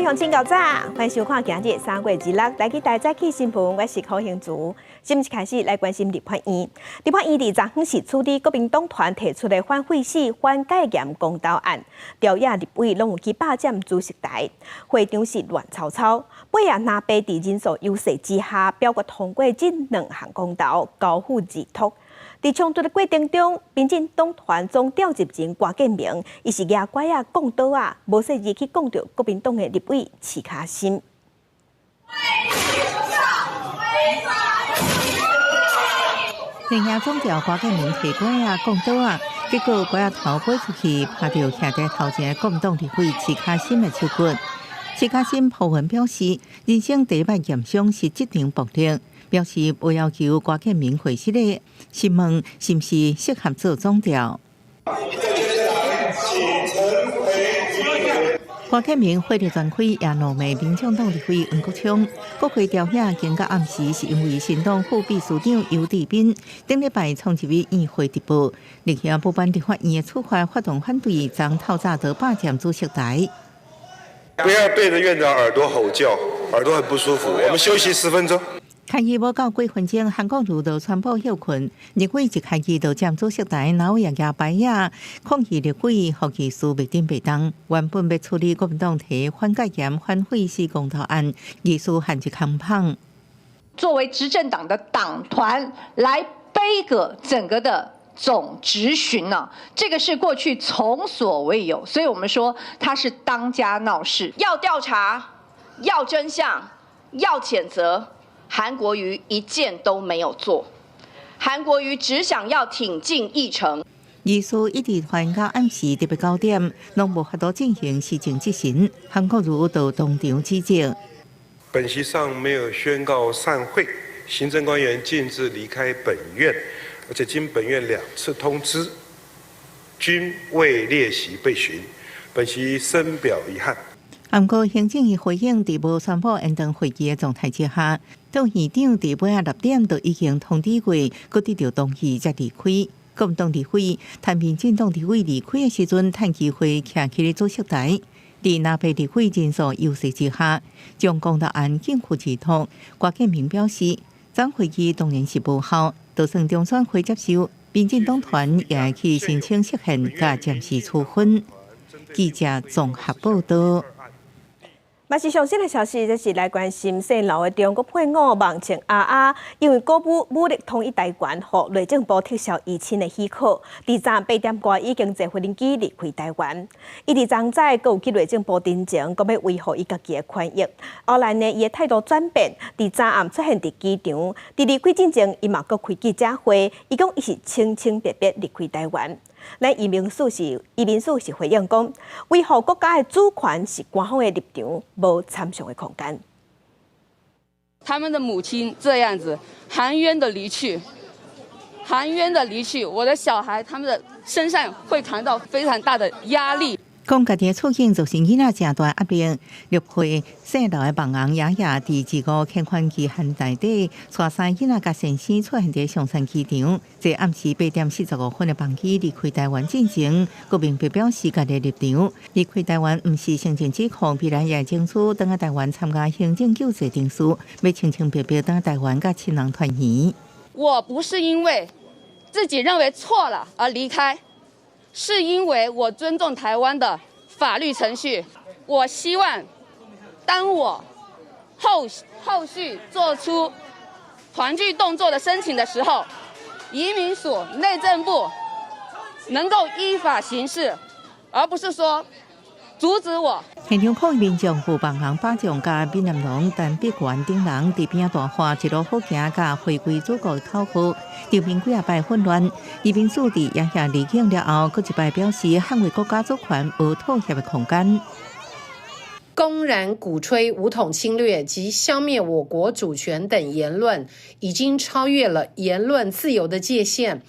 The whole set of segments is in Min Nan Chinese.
位鄉親，𠢕早，歡迎收看今日3月26台語台早起新聞，我是柯興竹。新聞開始來關心立法院，立法院佇昨昏是處理國民黨團提出的反廢死、反戒嚴公投案，朝野立委攏有去霸佔主席台，會場是亂糟糟。尾仔藍白佇人數優勢之下，表決通過這兩項公投，交付議託。佇衝突的過程中，民進黨團總召集人郭建明，伊是舉拐仔摃桌仔，無細膩去摃著國民黨的立委徐卡心。電影總召郭建明提拐仔摃桌仔，結果拐仔頭飛出去，拍著徛佇頭前的國民黨立委徐卡心的手骨。徐卡心鋪文表示，人生第一擺驗傷是職場暴力。表示無要求郭建明回失的，詢問是毋是適合做總召。郭建明火力全開，也怒罵民眾黨立委黃國昌。國會調遐經到暗時，是因為新黨副秘書長游志斌頂禮拜衝入去院會直播，力行不頒立法院的處罰發動反對，昨透早就霸佔主席台。不要對着院長耳朵吼叫，耳朵很不舒服。我們休息10分鐘。開議無夠幾分鐘，韓國瑜就宣布歇困。立委一開議就佔主席台，然後也舉牌仔抗議立委福氣事袂頂袂當。原本欲處理國民黨提反戒嚴、反廢死公投案，議事陷入空棒。作為執政黨的黨團來杯葛整個的總質詢呢，這個是過去從所未有，所以我們說他是當家鬧事。要調查，要真相，要譴責。韓國瑜一件都沒有做，韓國瑜只想要挺進議程。議事一直拖到暗時特別9點，攏無法度進行施政質詢，韓國瑜就當場指責。本席上沒有宣告散會，行政官員徑自離開本院，而且經本院兩次通知，均未列席備詢，本席深表遺憾。毋過行政院回應，佇無宣布延長會期的狀態之下，黨院長佇尾仔6點就已經通知過，閣得著同意才離開。國民黨立委、談民進黨立委離開的時陣，趁機會徛起咧主席台。佇藍白立委人數優勢之下，將公投案逕付議託。郭建明表示，昨會議當然是無效，就算中選會接受，民進黨團也會去申請釋憲佮暫時處分。記者綜合報道。嘛是上新的消息，這是來關心姓劉的中國配偶孟倩阿阿，因為鼓舞武力統一台灣，予內政部撤銷移親的許可，佇昨8點外已經坐飛機離開台灣。伊佇昨早閣有去內政部陳情，講欲維護伊家己的權益。後來呢，伊的態度轉變，佇昨暗出現佇機場，佇離開進前，伊嘛閣開記者會，伊講伊是清清白白離開台灣。咱移民署是回應講，維護國家的主權是官方的立場，無參詳的空間。他們的母親這樣子含冤的離去，含冤的離去，我的小孩他們的身上會扛到非常大的壓力。講家己的處境造成囡仔誠大壓力，6歲姓劉的網紅雅雅佇25遣返期限內底，帶三囡仔佮先生出現佇松山機場，坐暗時8點45分的班機離開台灣進前，閣明白表示家己的立場。離開台灣毋是行政指控，必然也爭取轉來台灣參加行政救濟程序，欲清清白白轉來台灣佮親人團圓。我不是因為自己認為錯了而離開。是因為我尊重台灣的法律程序，我希望當我後續做出團聚動作的申請的時候，移民署、內政部能夠依法行事，而不是說阻止我。現場抗議民眾有網紅巴將佮閩南龍陳碧源等人佇邊仔大喊一路好行，佮回歸祖國的口號，場面幾仔擺混亂。移民署佇雅雅離境了後，閣一擺表示捍衛國家主權無妥協的空間。公然鼓吹武統侵略及消滅我國主權等言論，已經超越了言論自由的界限。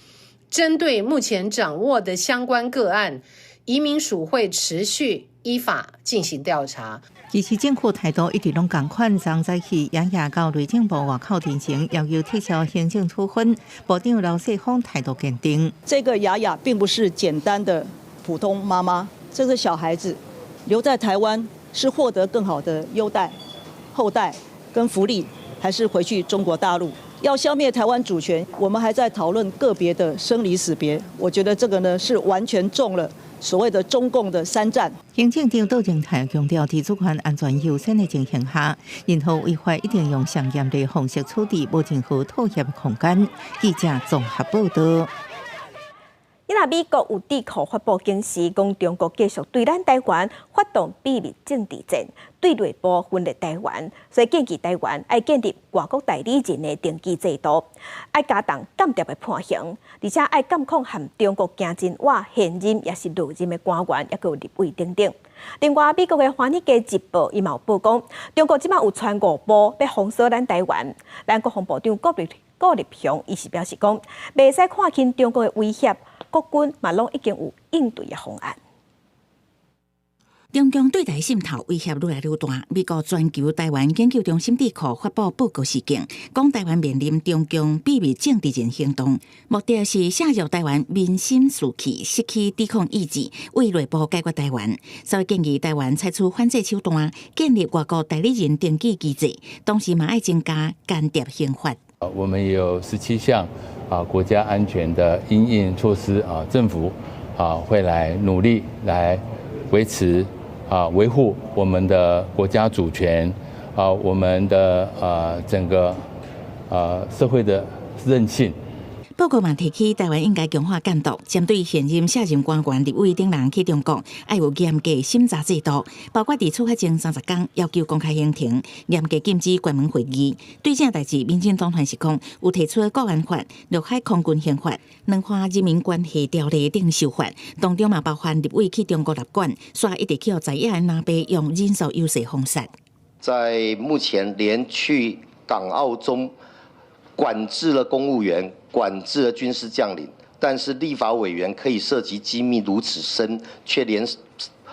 針對目前掌握的相關個案，移民署會持續依法進行調查。其實政府態度一直攏仝款，昨早起雅雅到內政部外口陳情，要求撤銷行政處分。部長劉世鋒態度堅定。這個雅雅並不是簡單的普通媽媽，這個小孩子留在台灣是獲得更好的優待、厚待跟福利，還是回去中國大陸？要消滅台灣主權，我們還在討論個別的生離死別。我覺得這個呢是完全中了所謂的中共的三戰。行政長杜榮泰強調，佇主權安全優先的情形下，任何違法一定用上嚴厲方式處置，無任何妥協空間。記者綜合報道。因為美國有智庫發布警示，講中國繼續對咱台灣發動秘密政治戰，對內部分裂台灣，所以建議台灣愛建立外國代理人的登記制度，愛加重間諜的判刑，而且愛監控和中國行真倚現任抑是落任的官員，抑閣有立委等等。另外，美國的《華爾街日報》伊嘛有報講，中國這擺有跩五步欲封鎖咱台灣，咱國防部長顧立雄伊是表示講，袂使看輕中國的威脅。國軍嘛攏已經有應對的方案。中共對台滲透威脅愈來愈大。美國全球台灣研究中心智庫發布報告示警，講台灣面臨中共秘密政治人行動，目的是削弱台灣民心士氣，失去抵抗意志，為內部解決台灣。所以建議台灣採取反制手段，建立外國代理人登記機制，同時嘛愛增加間諜刑法。我們有17項啊國家安全的因應措施啊，政府啊會來努力來維持啊維護我們的國家主權啊，我們的整個社會的韌性。報告嘛提起台灣應該強化監督，針對現任、卸任官員、立委等人去中國，愛有嚴格審查制度，包括佇出發前30工要求公開行程，嚴格禁止關門會議。對這代誌，民進黨團是講有提出國安法、陸海空軍刑法、兩岸人民關係條例等修法，當中嘛包含立委去中國納管，煞一直去予在野的藍白用人數優勢封殺。在目前連去港澳中管制了公務員，管制了軍事將領，但是立法委員可以涉及機密如此深，卻連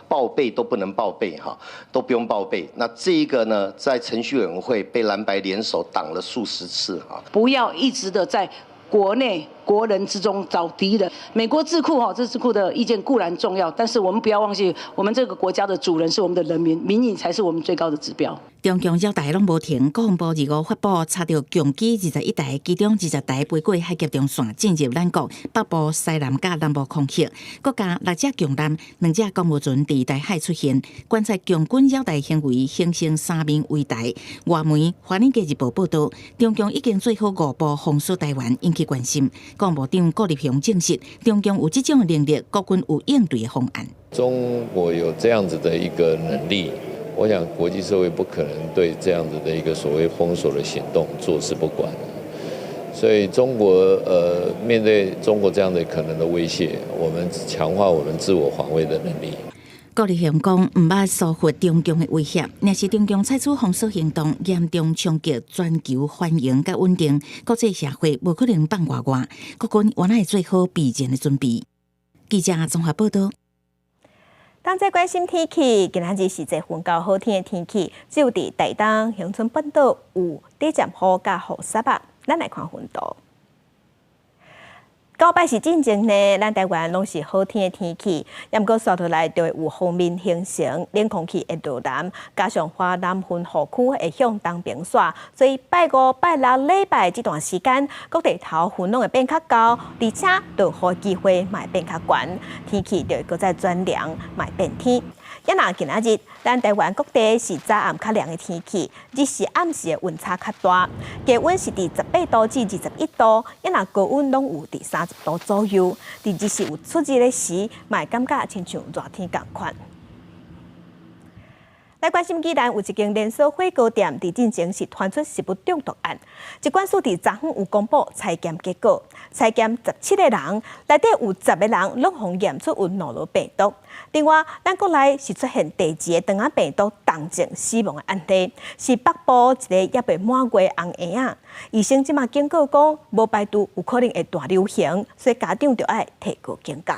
報備都不能報備，哈，都不用報備。那這一個呢，在程序委員會被藍白聯手擋了數十次，哈。不要一直的在國內國人之中找敵人。美國智庫哈，這智庫的意見固然重要，但是我們不要忘記，我們這個國家的主人是我們的人民，民意才是我們最高的指標。中共擾台攏無停，國防部25發布查著共機21台，其中20台飛過海峽中線進入咱國北部西南佮南部空域，閣加六隻共艦、兩隻公務船佇台海出現，觀察共軍擾台行為形成三面圍台。外媒《華爾街日報》報導，中共已經做好五步封鎖台灣，引起關心。國防部長顧立雄證實，中共有這種能力，國軍有應對的方案。中國有這樣子的一個能力。我想國際社會不可能對這樣子的一個所謂封鎖的行動坐視不管，所以中國面對中國這樣的可能的威脅，我們強化我們自我防衛的能力。顧立雄講，毋捌疏忽中共的威脅，若是中共採取封鎖行動，嚴重衝擊全球繁榮佮穩定，國際社會無可能放外外，國軍原來會做好備戰的準備。記者綜合報道。當在關心天氣，今仔日是一個雲夠好天的天氣，只有佇台東、恆春半島有短暫雨佮雨雪仔。咱來看雲圖。九擺是進前呢，咱台灣攏是好天的天氣，毋過紲落來就會有鋒面形成，冷空氣會落南，加上華南雲雨區會向東邊徙，所以拜五、拜六禮拜這段時間，各地頭雲攏會變較厚，而且落雨機會嘛會變較懸，天氣就會閣再轉涼，嘛會變天。啊若今仔日，咱台灣各地是早暗較涼的天氣，日時暗時的溫差較大，低溫是佇18度至21度，啊若高溫攏有佇30度左右。佇日時有出日的時，嘛會感覺親像熱天仝款。來關心，宜蘭有一間連鎖火鍋店，佇進前是傳出食物中毒案。疾管署佇昨昏有公布採檢結果，採檢17個人，內底有10個人攏予驗出有諾羅病毒。另外，咱國內是出現第二個腸仔病毒重症死亡的案例，是北部一个猶未滿月紅嬰仔。醫生這馬警告講，無排除有可能會大流行，所以家長著愛提高警覺。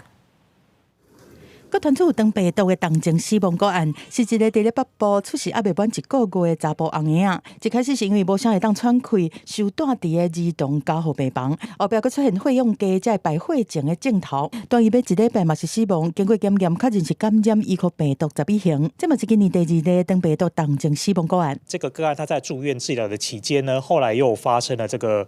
閣傳出有腸病毒的重症死亡個案，是一個佇咧北部出世猶未滿一個月的查埔紅嬰仔。一開始是因為無啥會當喘氣，受帶佇个兒童加護病房，後壁閣出現血氧低，才敗血症的症頭。斷伊欲一禮拜嘛是死亡，經過檢驗確認是感染伊科病毒十一型。這嘛是今年第二例腸病毒重症死亡個案。這個個案他在住院治療的期間呢，後來又發生了這個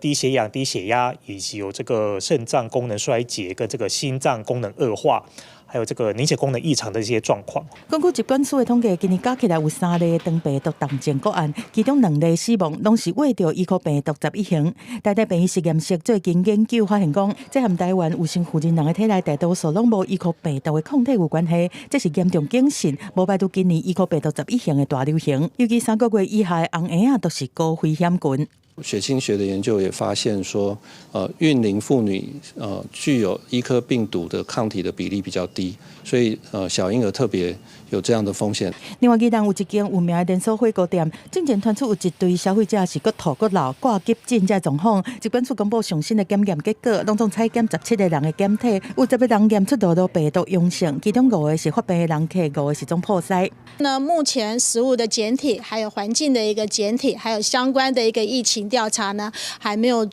低血氧、低血壓，以及有這個腎臟功能衰竭跟這個心臟功能惡化。還有這個凝血功能異常的一些狀況。根據疾管署的統計，今年加起來有三例腸病毒重症個案，其中兩例死亡，攏是患著伊科病毒十一型。台大病院實驗室最近研究發現講，這和台灣有身負責人的體內大多數攏無伊科病毒的抗體有關係，這是嚴重警訊，無排除今年伊科病毒十一型的大流行。尤其3個月以下的紅嬰仔都是高危險群。血清學的研究也發現說，孕齡婦女具有伊科病毒的抗體的比例比較低，所以小嬰兒特別有這樣的風險。另外，宜蘭有一間有名的連鎖火鍋店，進前傳出有一對消費者是閣吐閣漏掛急診這狀況，疾管署公布上新的檢驗結果，攏總採檢17個人的檢體，有10個人驗出諾如病毒陽性，其中五個是發病的人客，五個是總鋪師。那目前食物的檢體，還有環境的一個檢體，還有相關的一個疫情調查呢，還沒有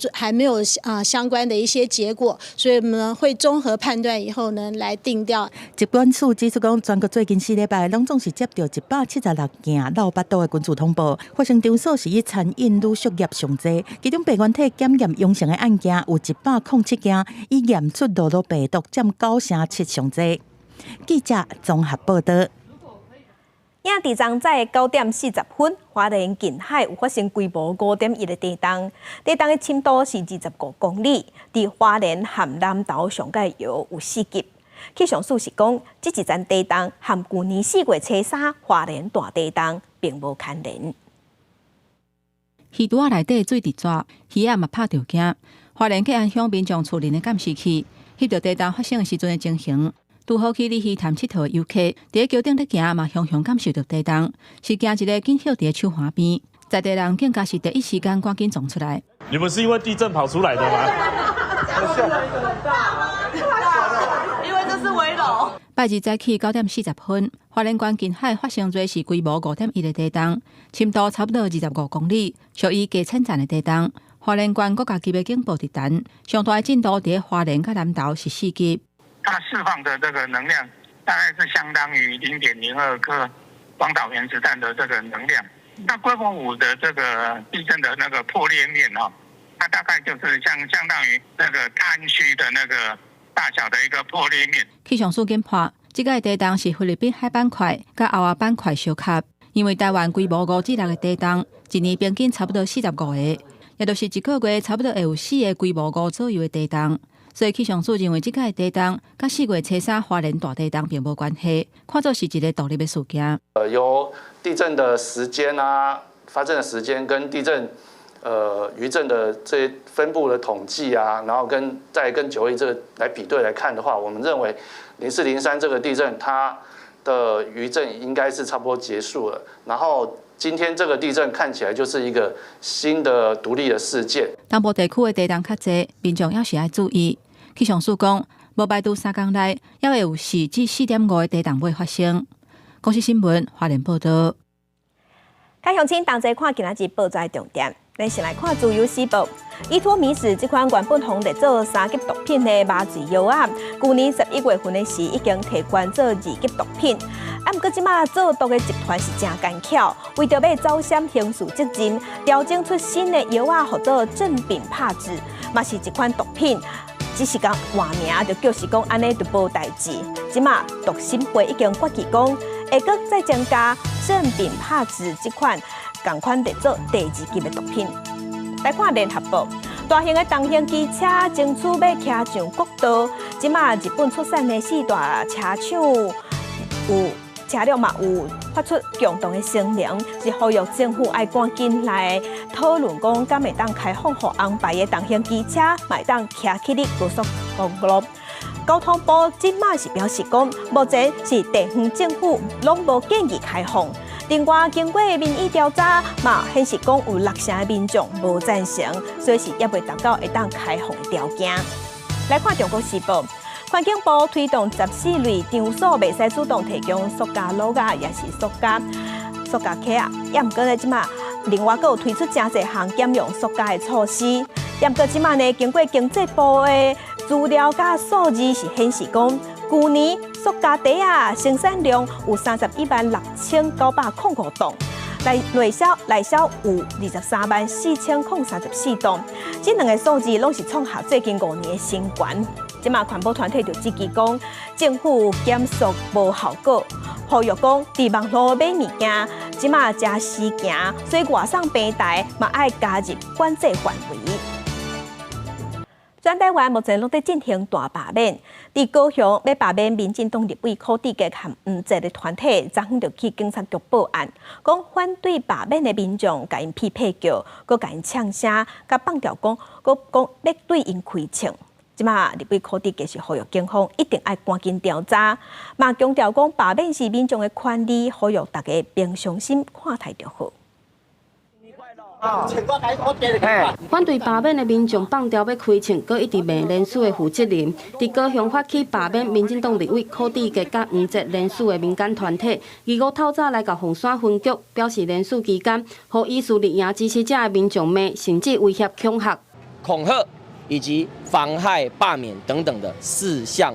相關的一些結果，所以我們會綜合判斷以後呢，來定調。疾管署指出講，全國最近4禮拜，攏總是接著176件落腹肚的群聚通報，發生場所是以餐飲旅宿業上濟，其中病原體檢驗陽性的案件有107件，以驗出諾如病毒佔9成7上濟。記者綜合報導。影佇昨早9點40分，花蓮近海有發生規模5.1的地動，地動的深度是25公里，佇花蓮和南投上蓋搖有4級。氣象署是講，這一陣地動和舊年4月初三花蓮大地動並無牽連。魚櫥仔內底水直逝，魚仔嘛拍著驚。花蓮吉安鄉民眾厝內的監視器，翕著地動發生的時陣的情形。拄好去鯉魚潭𨑨迌的遊客，佇橋頂咧行嘛，雄雄感受著地動，是驚一个緊歇佇咧手環邊，在地人更加是第一時間趕緊衝出來。你們是因為地震跑出來的嗎？因為這是危樓。拜二早起9點40分，花蓮縣近海發生芮氏規模5.1的地動，深度差不多25公里，屬於低淺層的地動。花蓮縣國家級的警報佇彈，上大的震度佇花蓮佮南投是4級。它釋放的這個能量大概是相當於0.02顆廣島原子彈的這個能量。那規模五的這個地震的那個破裂面哦，它大概就是相當於那個灘區的那個大小的一個破裂面。氣象署研判，這個地動是菲律賓海板塊佮歐亞板塊相合，因為台灣規模5至6個地動，一年平均差不多45個，也就是一個月差不多會有4個規模五左右的地動。所以氣象署認為這個地動佮4月初三花蓮大地動並無關係，看作是一個獨立的事件。由地震的時間啊，發生的時間跟地震餘震的這些分布的統計啊，然後跟再跟9.1這個來比對來看的話，我們認為0403這個地震它的餘震應該是差不多結束了。然後今天這個地震看起來就是一個新的獨立的事件。東部地區的地動較濟，民眾猶是愛注意。氣象署講，無排除3工內猶會有4至4.5個地動會發生。公視新聞花蓮報導。各位鄉親同齊看今仔日報紙重點，咱先來看《自由時報》。依托咪酯這款原本予列做三級毒品的麻醉藥啊，舊年11月份的時已經提懸做2級毒品。啊，毋過這馬做毒的集團是誠奸巧，為著欲走閃刑事責任，調整出新的藥啊，號做正丙帕酯，嘛是一款毒品。只是講換名就叫是講按呢就無代誌。這馬毒審會已經決議講，會閣再增加正丙帕酯這款仝款列做第二級的毒品。來看聯合報，大型的重型機車爭取欲騎上國道，這馬日本出產的四大車廠有車輛嘛有發出共同的聲明，是呼籲政府愛趕緊來討論講，敢會當開放予紅牌的重型機車，嘛會當騎去咧高速公路。交通部這馬是表示講，目前是地方政府攏無建議開放。另外，經過民意調查，嘛顯示講有6成的民眾無贊成，所以是猶未達到會當開放的條件。來看《中國時報》，環境部推動14類場所袂使主動提供塑膠簍仔，抑是塑膠殼仔。也毋過咧，這馬另外閣有推出誠濟項減用塑膠的措施。也毋過這馬呢，經過經濟部的資料佮數字是顯示講，舊年塑膠袋仔生產量有316,905噸。來內銷有234,034噸，這兩個數字攏是創下最近5年的新高。這馬環保團體就質疑講，政府減塑無效果，呼籲講佇網路買物件，這馬誠時行，所以外送平台嘛愛加入管制範圍。全台灣目前攏佇進行大罷免，佇高雄欲罷免民進黨立委柯志杰和黃捷的團體，昨昏就去警察局報案，講反對罷免的民眾共𪜶屁屁叫，閣共𪜶嗆聲，佮放牢講，閣講欲對𪜶開槍。這馬立委柯志杰是呼籲警方一定愛趕緊調查，嘛強調講罷免是民眾的權利，呼籲大家平常心看待就好。反對罷免的民眾放牢欲開槍，閣一直罵連署的負責人。佇高雄發起罷免民進黨立委柯志杰佮黃捷連署的民間團體，二五透早來到鳳山分局，表示連署期間，予疑似綠營支持者的民眾罵，甚至威脅恐嚇、恐嚇以及妨害罷免等等的四項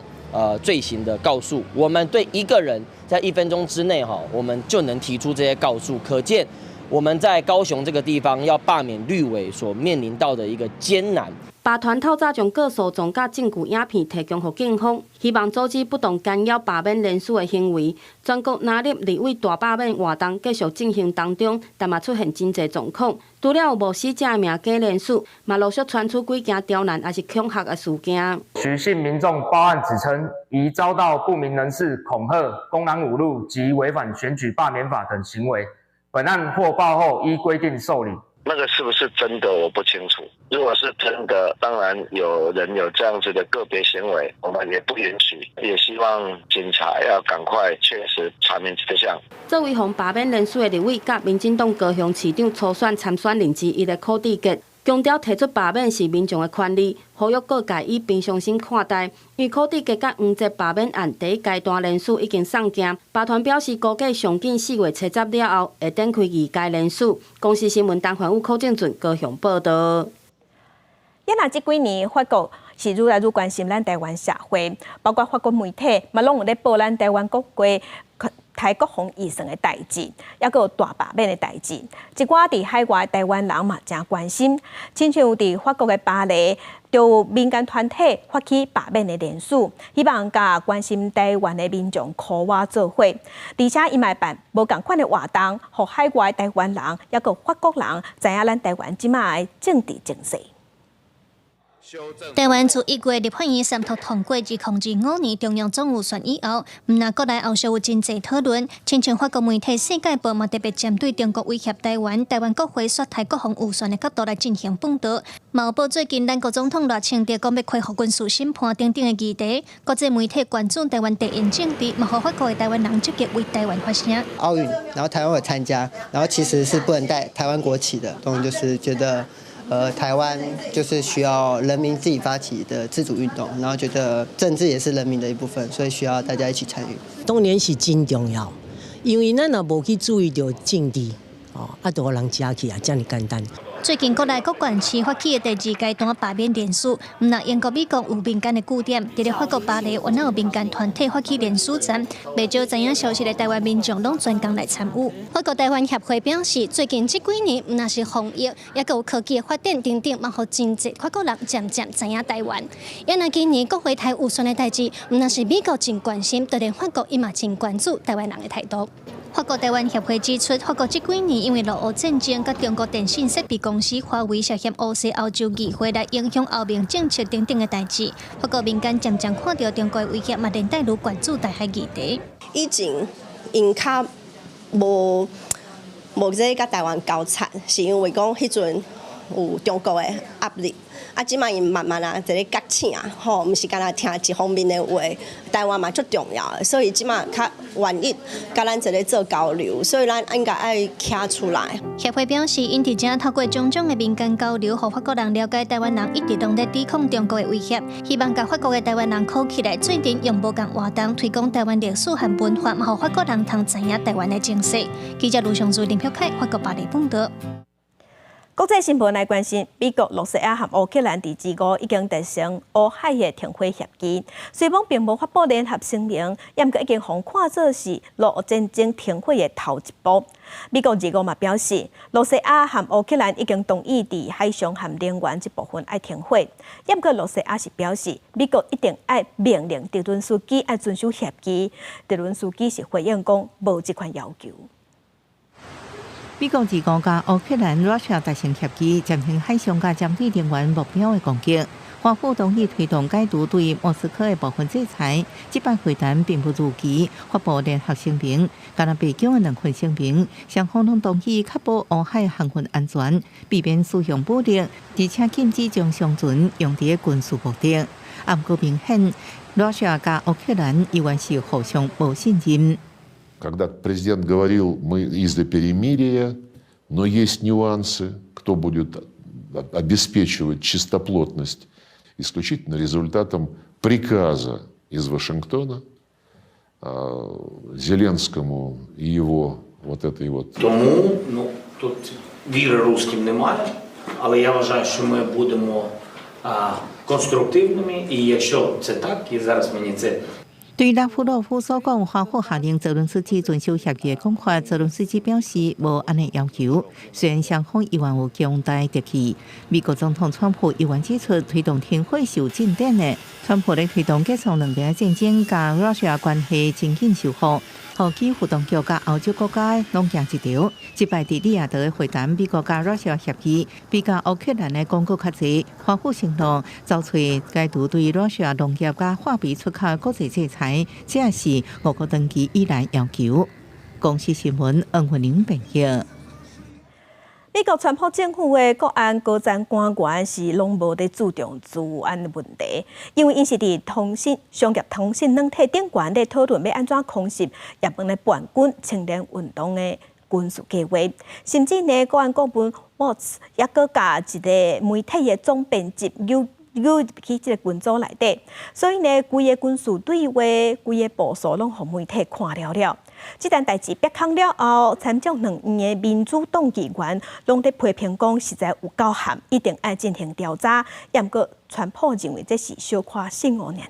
罪行的告訴。我們對一個人在1分鐘之內哈，我們就能提出這些告訴，可見，我們在高雄這個地方要罷免綠委所面臨到的一個艱難。罷團透早將告訴狀佮證據影片提供予警方，希望阻止不當干擾罷免連署的行為。全國藍綠立委大罷免活動繼續進行當中，但嘛出現真濟狀況。除了有冒死者的名假連署，嘛陸續傳出幾件刁難抑是恐嚇的事件。徐姓民眾報案指稱，疑遭到不明人士恐嚇、公然侮辱及違反選舉罷免法等行為。本案獲報後，依規定受理。那個是不是真的，我不清楚。如果是真的，當然有人有這樣子的個別行為，我們也不允許。也希望警察要趕快確實查明真相。作為予罷免連署的立委，佮民進黨高雄市長初選參選人之一的柯志杰，強調提出罷免是民眾的權利，呼籲各界以平常心看待。因為柯志杰佮黃捷罷免案第一階段連署已經送件，罷團表示估計上緊4月70了後會展開二階連署。公視新聞陳環宇柯正俊高雄報道。也若這幾年法國是愈來愈關心咱台灣社會，包括法國媒體嘛，攏有咧報咱台灣國會抬國防預算的代誌，抑閣有大罷免的代誌。一寡佇海外台灣人嘛誠關心，親像佇法國的巴黎，就有民間團體發起罷免的連署，希望佮關心台灣的民眾箍倚做伙，而且伊嘛會辦無仝款的活動，予海外台灣人抑閣法國人知影咱台灣這馬的政治情勢。台灣自1月立法院三讀通過2025年中央總預算以後，毋但國內後續有真濟討論，親像法國媒體《世界報》嘛特別針對中國威脅台灣、台灣國會削台國防預算的角度來進行報導。嘛有報最近咱國總統賴清德講欲恢復軍事審判等等的議題，國際媒體關注台灣地緣政治，嘛予法國的台灣人積極為台灣發聲。奧運，然後台灣有參加，然後其實是不能帶台灣國旗的，當然就是覺得。台灣就是需要人民自己發起的自主運動，然後覺得政治也是人民的一部分，所以需要大家一起參與。當然是真重要，因為咱若無去注意著政治，哦，啊，就予人食去啊，遮爾簡單。最近國內各縣市發起的第二階段罷免連署，毋但英國、美國有民間的據點，佇咧法國巴黎，原來有民間團體發起連署站，袂少知影消息的台灣民眾攏專工來參與。法國台灣協會表示，最近這幾年，毋但是防疫，抑閣有科技的發展等等，嘛予真濟法國人漸漸知影台灣。也若今年國會台預算的代誌，毋但是美國真關心，就連法國伊嘛真關注台灣人的態度。法國台灣協會指出，法國這幾年因為俄烏戰爭，佮中國電信設備公司華為涉嫌烏勢歐洲議會來影響歐盟政策等等的代誌，法國民間漸漸看著中國的威脅，嘛連帶愈關注台海議題。以前𪜶較無這個佮台灣交纏，是因為講彼陣有中國的壓力。啊，這擺𪜶慢慢啊，佇咧覺醒啊，吼，毋是干焦聽一方面的話，台灣嘛足重要的，所以這擺較願意佮咱一个做交流，所以咱應該愛徛出來。協會表示，𪜶佇遮透過種種的民間交流，予法國人了解台灣人一直攏咧抵抗中國的威脅，希望共法國的台灣人扣起來，做陣用無仝活動推廣台灣歷史和文化，嘛予法國人通知影台灣的情勢。記者盧尚珠、林曉凱，法國巴黎報導。國際新聞來關心，美國、羅西亞和烏克蘭佇二五已經達成烏海的停火協議，雖罔並無發布聯合聲明，毋過已經予看做是俄烏戰爭停火的頭一步。美國二五嘛表示，羅西亞和烏克蘭已經同意佇海上和能源這部分愛停火，毋過羅西亞是表示，美國一定愛命令澤倫斯基愛遵守協議。澤倫斯基是回應講，無這款要求。美國二五佮烏克蘭、Russia 達成協議，暫停海上佮針對能源目標的攻擊。華府同意推動解除對莫斯科的部分制裁。這擺會談並不如期發布聯合聲明，敢若白宮的兩份聲明，雙方攏同意確保烏海航運安全，避免使用武力，而且禁止將商船用佇軍事目的。毋過明顯，Russia 佮烏克蘭依然是互相無信任。 Когда президент говорил, мы и за перемирие, но есть нюансы, кто будет обеспечивать чистоплотность, исключительно результатом приказа из Вашингтона Зеленскому и его вот этой вот. Тому, ну, тут віри русським немає, але я вважаю, що ми будемо конструктивними, і якщо це так, і зараз мені це 對拉夫羅夫所講，華府下令澤倫斯基遵守協議的講法，澤倫斯基表示無按呢要求。雖然雙方依然有強大敵意，美國總統川普依然指出推動停火是有進展的。川普咧推動結束兩邊戰爭，佮 Russia 關係真緊修復，予基輔當局佮歐洲國家攏驚一跳。這擺佇利雅得的會談，美國佮 Russia 協議比佮烏克蘭的講閣較濟。華府承諾走出解除對 Russia 農業佮化肥出口國際制裁，這是俄國長期以來要求。公視新聞黃慧玲編譯。美國川普政府的國安高層官員是攏無咧注重資安問題，因為𪜶是佇通信商業通訊軟體頂懸咧討論欲按怎空襲也門的叛軍青年運動的軍事計劃，甚至呢，國安顧問沃茨也閣共一个媒體的總編輯揪揪入去這个群組內底，所以呢，規个軍事對話、規個部署攏予媒體看了了。這件代誌曝光了後，參眾兩院的民主黨議員攏佇批評講，實在有夠譀，一定愛進行調查。毋過，川普認為這是小可失誤爾爾。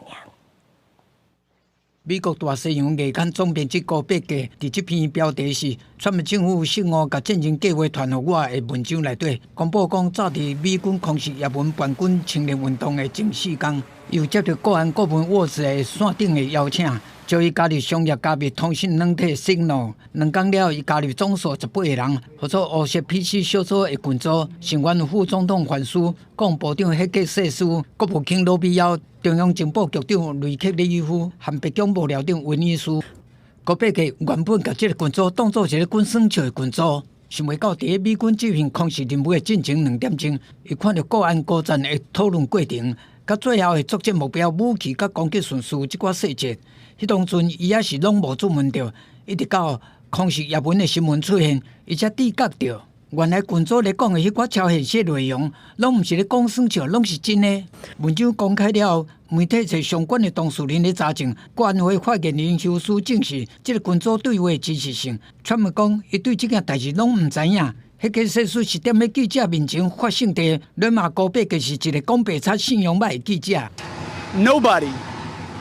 美國大西洋月刊總編輯高伯格佇這篇標題是“川普政府失誤共戰爭計劃傳予我”的文章內底，公布講早佇美軍空襲也門叛軍青年運動的前四工，又接著國安顧問沃茲的線頂的邀請，召伊加入商業加密通訊軟體 Signal。2工了後，伊加入總數18個人，號做烏色 PC 小組的群組，成員副總統范斯、國防部長赫格塞斯、國務卿魯比奧、中央情報局長雷克里夫和白宮幕僚長威爾斯。高伯格原本共這个群組當做一个滾耍笑的群組，想袂到佇咧美軍執行空襲任務的進前2點鐘，伊看著國安高層的討論過程，佮最後的作戰目標、武器佮攻擊順序這寡細節，彼當陣伊猶是攏無注問著，一直到空襲也門的新聞出現，伊才知覺著，原來群組咧講的彼寡超現實內容，攏毋是咧講耍笑，攏是真的。文章公開了後，媒體揣相關的當事人咧查證，國安會發言人休斯證實這个群組對話的真實性。川普講，伊對這件代誌攏毋知影。彼個事實是踮咧記者面前發生的，阮罵高伯格是一个講白賊、信用歹的記者。 Nobody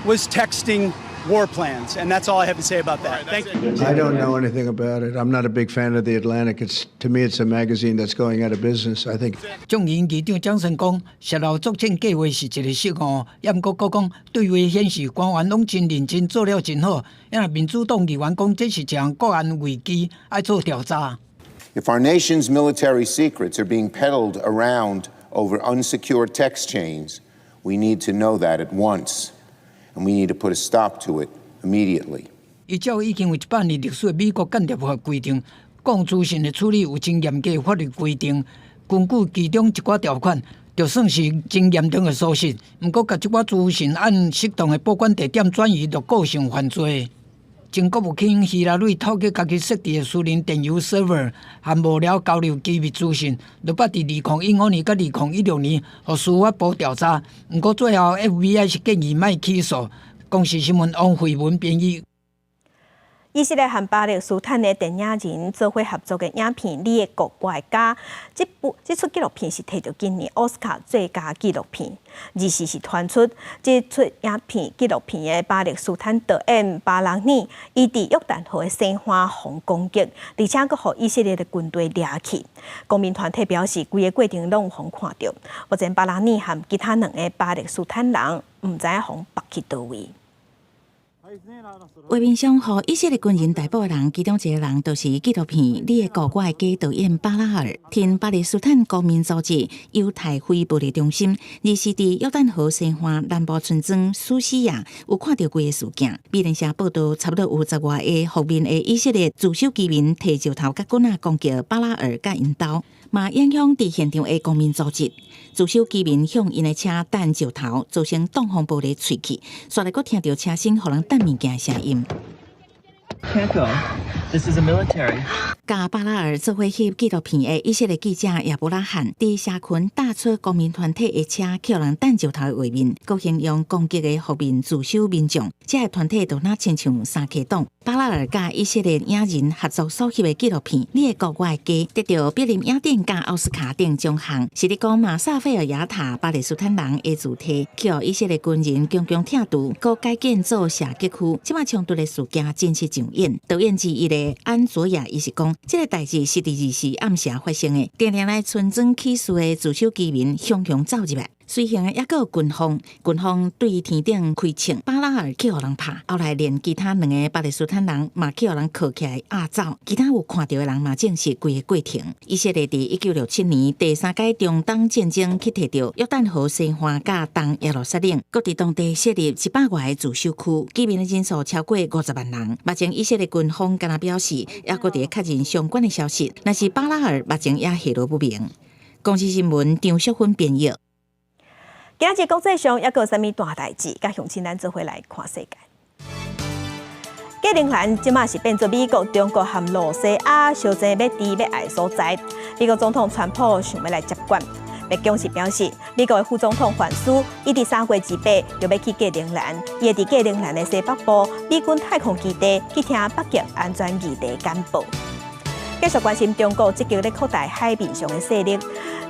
was texting war plans, and that's all I have to say about that. Thank you. I don't know anything about it. I'm not a big fan of The Atlantic. To me, it's a magazine that's going out of business. I think. 眾議院議長江森講，洩露作戰計劃是一个失誤，也毋過閣講對話顯示官員攏真認真做了真好。因為民主黨議員講這是一項國安危機，愛做調查。 If our nation's military secrets are being peddled around over unsecured text chains, we need to know that at once, and we need to put a stop to it immediately. 依照已經有100年歷史的美國間諜法規定，講資訊的處理有真嚴格的法律規定。根據其中一寡條款，就算是真嚴重的疏失。毋過，共這寡資訊按適當的保管地點轉移，就構成犯罪。前國務卿希拉蕊透過家己設置的私人電郵 server 和幕僚交流機密資訊，就捌佇2015年佮2016年，予司法部調查。毋過最後 FBI 是建議莫起訴。公視新聞王慧文編譯。以色列和巴勒斯坦的電影人做伙合作的影片《你的國我的家》，這部這齣紀錄片是提著今年奧斯卡最佳紀錄片。二四是傳出這齣影片紀錄片的巴勒斯坦導演巴朗尼，伊佇約旦河的西岸予攻擊，而且閣予以色列的軍隊掠去。公民團體表示，規個過程攏有予看著。目前巴朗尼和其他兩个巴勒斯坦人毋知影予縛去佗位。畫面上，予以色列軍人逮捕的人，其中一个人就是紀錄片《你的國我的家》導演巴拉爾。親巴勒斯坦公民組織猶太非暴力中心，二四佇約旦河西岸南部村莊蘇西亞有看著規个事件。美聯社報道，差不多有十外个覆面的以色列自守居民提石頭佮棍仔攻擊巴拉爾佮𪜶兜，嘛影響佇現場的公民組織。自守居民向𪜶的車擲石頭，造成擋風玻璃碎去，煞來閣聽著車身予人擲物件的聲音。 Can't go. This is a military. 佮巴拉爾做伙翕紀錄片的以色列記者亞伯拉罕，佇社群打出公民團體的車予人擲石頭的畫面，閣形容攻擊的覆面自守民眾，這个團體就若親像三溪黨。巴拉爾佮以色列影人合作所翕的紀錄片《你的國我的家》，得著柏林影展佮奧斯卡等獎項，是咧講馬薩菲爾亞塔巴勒斯坦人的住宅，予以色列軍人強強拆除，閣改建做射擊區。這擺衝突的事件真實上演。導演之一的安卓亞伊是講，這个代誌是佇二四暗時發生的，定定來村莊起事的自守居民雄雄走入來。隨行的猶閣有軍方，軍方對天頂開槍，巴拉爾去予人拍，後來連其他兩个巴勒斯坦人嘛去予人銬起來押走，其他有看著的人嘛證實規个過程。以色列佇1967年第三屆中東戰爭去提著約旦河西岸佮東耶路撒冷，閣佇當地設立100外个自守區，居民的人數超過50萬人。目前以色列軍方敢若表示，猶閣佇咧確認相關的消息，若是巴拉爾目前也下落不明。公視新聞張淑芬編譯。今日國際上猶閣有啥物大代誌？佮鄉親咱做伙來看世界。格陵蘭這馬是變做美國、中國和露西亞相爭欲治欲愛所在。美國總統川普想欲來接管。白宮是表示，美國的副總統范斯伊佇3月28就欲去格陵蘭，伊會佇格陵蘭的西北部美軍太空基地去聽北極安全議題簡報。繼續關心中國積極咧擴大海面上的勢力。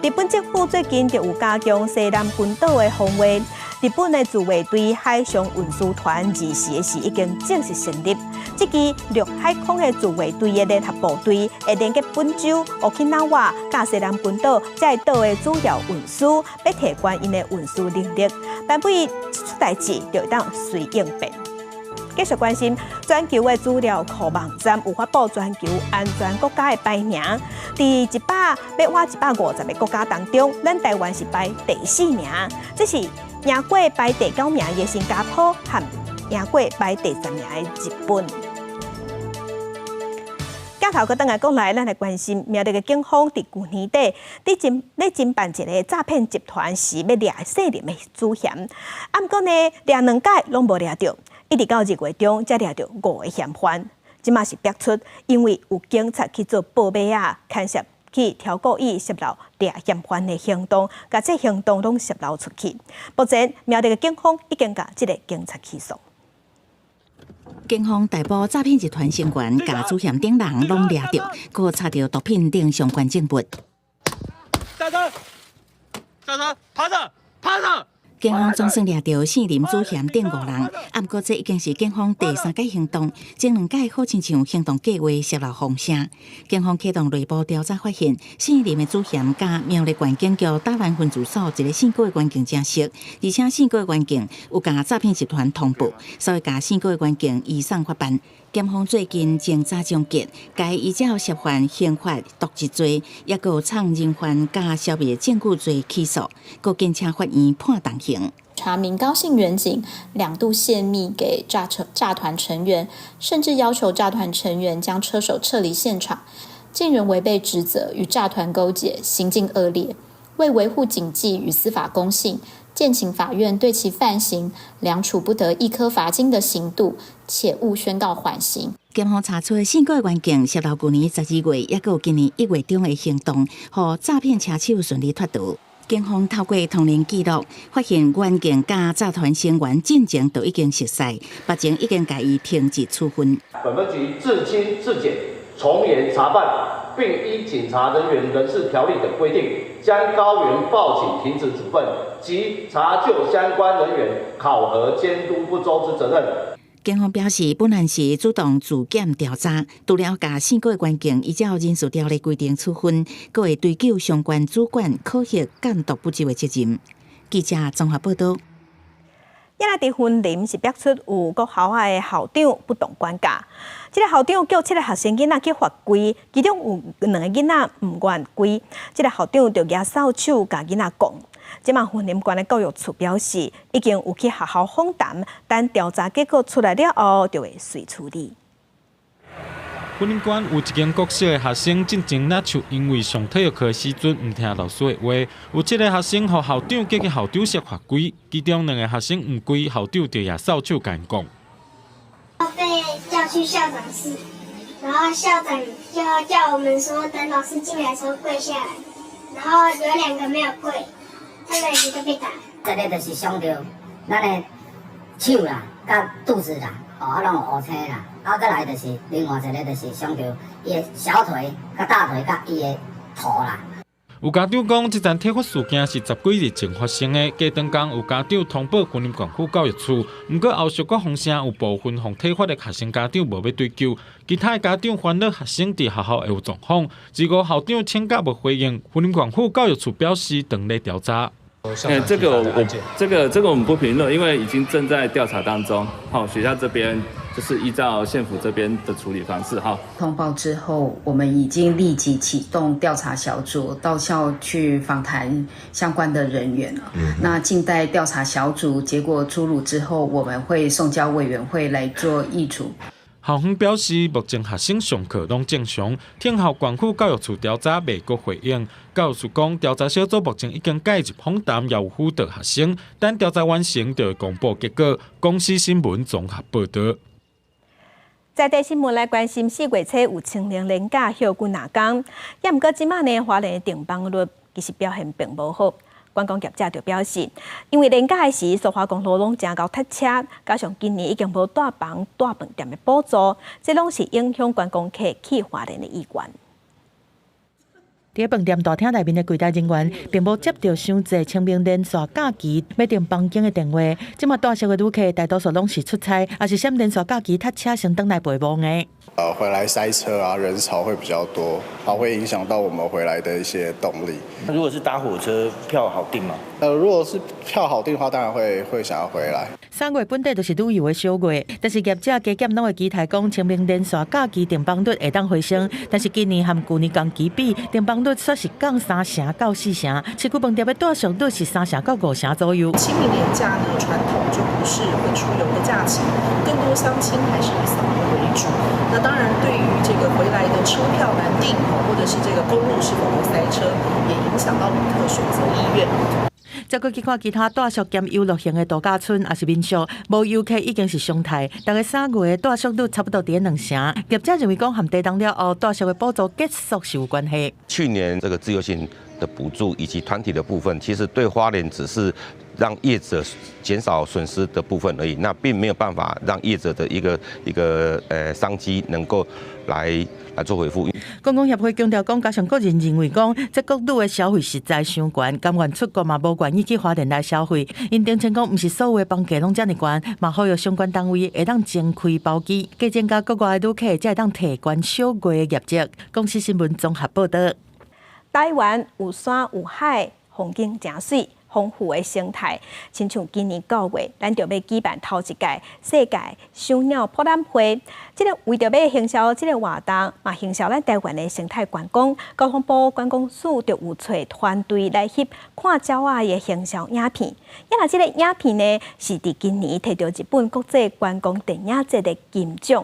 日本政府最近就有加強西南群島的防衛。日本的自衛隊海上運輸團24時已經正式成立。這支陸海空的自衛隊的聯合部隊會連結本州、沖繩佮西南群島這個島的主要運輸，欲提懸𪜶的運輸能力。但對這出代誌就會當隨應變。繼續關心全球的資料庫網站有發布全球安全國家的排名，佇100欲倚150个國家當中，咱台灣是排第四名，這是贏過排第九名的新加坡和贏過排第十名的日本。鏡頭閣轉來國內，咱來關心苗栗的警方佇舊年底佇偵咧偵辦一個詐騙集團時，欲掠姓林的主嫌，啊，毋過呢掠兩擺攏無掠著。一直到2月中，才掠著五个嫌犯。這馬是逼出，因為有警察去做報馬仔，牽涉去挑故意洩露掠嫌犯的行動，共這行動攏洩露出去。目前苗栗的警方已經共這个警察起訴。警方逮捕詐騙集團成員，共主嫌等人攏掠著，閣查著毒品等相關證物。站住！站住！趴著！趴著！警方總算掠著姓林主嫌等五人，啊，毋過這已經是警方第三擺行動，前兩擺好親像行動計劃洩露風聲。警方啟動內部調查，發現姓林的主嫌佮苗栗縣警局大蘭分駐所一个姓郭的員警誠熟，而且姓郭的員警有共詐騙集團通報，所以共姓郭的員警移送法辦。檢方最近偵查終結，共依照涉犯刑法瀆職罪，抑閣有藏人犯佮消滅證據罪起訴，閣建請法院判重刑。查明高姓員警兩度洩密給詐團成員，甚至要求詐團成員將車手撤離現場。竟然違背職責與詐團勾結，行徑惡劣。為維護警紀與司法公信，建請法院對其犯行量處不得易科罰金的刑度，且勿宣告緩刑。檢方查出四個員警涉嫌舊年12月，抑閣有今年1月中的行動，予詐騙車手順利脫逃。警方透過通聯記錄，發現員警佮詐團成員進前就已經熟似，目前已經共伊停職處分。本分局自清自檢，從嚴查辦，並依警察人員人事條例等規定，將高員報請停職處分及查究相關人員考核監督不周之責任。警方表示，本案是主動自檢調查，除了共四個員警依照人事條例規定處分，閣會追究相關主管考核監督不周的責任。記者綜合報道。也來佇雲林是爆出有國校的校長不當管教，這个校長叫七个學生囡仔去罰跪，其中有兩个囡仔毋願跪，這个校長就舉掃帚共囡仔摃。這馬雲林縣的教育處表示，已經有去學校訪談，等調查結果出來了後，就會隨處理。雲林縣有一間國小的學生，進前若像因為上體育課時陣毋聽老師的話，有七个學生予校長叫去校長室罰跪，其中兩个學生毋跪，校長就舉掃帚共𪜶摃。被叫去校長室，然後校長就叫我們說，等老師進來的時候跪下來，然後有兩個沒有跪，他們兩個就被打。這个就是傷著咱的手啦，佮肚子啦，哦，啊，攏有烏青啦。啊，閣來就是另外一个就是傷著伊的小腿、佮大腿、佮伊的頭啦。有家長講，這層體罰事件是十幾日前發生的，過當工有家長通報雲林縣府教育處，毋過後續閣風聲有部分予體罰的學生家長無欲追究，其他的家長煩惱學生佇學校會有狀況，結果校長請假無回應，雲林縣府教育處表示正咧調查。欸，這個我這個我們不評論，因為已經正在調查當中。好，學校這邊就是依照縣府這邊的處理方式。哈，通報之後，我們已經立即啟動調查小組到校去訪談相關的人員。那靜待調查小組結果出爐之後，我們會送交委員會來做議處。校方表示，目前學生上課攏正常，聽候縣府教育處調查未閣回應。教育處講，調查小組目前已經介入訪談，也有輔導學生，等調查完成就會公布結果。公視新聞綜合報道。在地新聞來關心，4月初有清明連假休幾若工，也毋過這馬呢，花蓮的訂房率其實表現並無好。觀光業者就表示，因為連假的時，蘇花公路攏誠𠢕塞車，加上今年已經無帶房帶飯店的補助，這攏是影響觀光客去花蓮的意願。佇飯店大廳內面的櫃檯人員，並無接著傷濟清明連續假期欲訂房間的電話。這馬帶宿的旅客大多數攏是出差，抑是嫌連續假期塞車先轉來陪墓的。回來塞車啊，人潮會比較多，啊，會影響到我們回來的一些動力。如果是搭火車票好訂嗎？如果是票好訂的話，當然會想要回來。3月本底就是旅遊的小月，但是業者加減攏會期待講清明連續假期訂房率會當回升，但是今年和舊年同期比，訂房率煞是降3成到4成，市區飯店的帶宿率是3成到5成左右。清明連假呢，傳統就不是會出遊的假期，更多鄉親還是以掃墓為主。那當然，對於這個回來的車票難訂，或者是這個公路是否會塞車，也影響到旅客選擇意願。再閣去看其他帶宿兼遊樂型的度假村，抑是民宿，無遊客已經是常態。逐个3月帶宿率差不多佇2成。業者認為講，和地動了後，帶宿的補助結束是有關係。去年這個自由行的補助以及團體的部分，其實對花蓮只是讓業者減少損失的部分而已，那並沒有辦法讓業者的一個商機能夠來做回復。觀光協會強調講，加上個人認為講，這國旅的消費實在傷懸，甘願出國嘛，無願意去花蓮來消費。𪜶聲稱講，毋是所有的房價攏遮爾懸，嘛呼籲相關單位會當增開包機，加增加國外的旅客，才會當提懸小月的業績。公視新聞綜合報道。台灣有山有海，風景誠媠。豐富的生態，親像今年9月，咱就欲舉辦頭一屆世界賞鳥博覽會。這个為著欲行銷這个活動，嘛行銷咱台灣的生態觀光，交通部觀光署就有揣團隊來翕看鳥仔的行銷影片。啊若這个影片呢，是佇今年提著日本國際觀光電影節的金獎。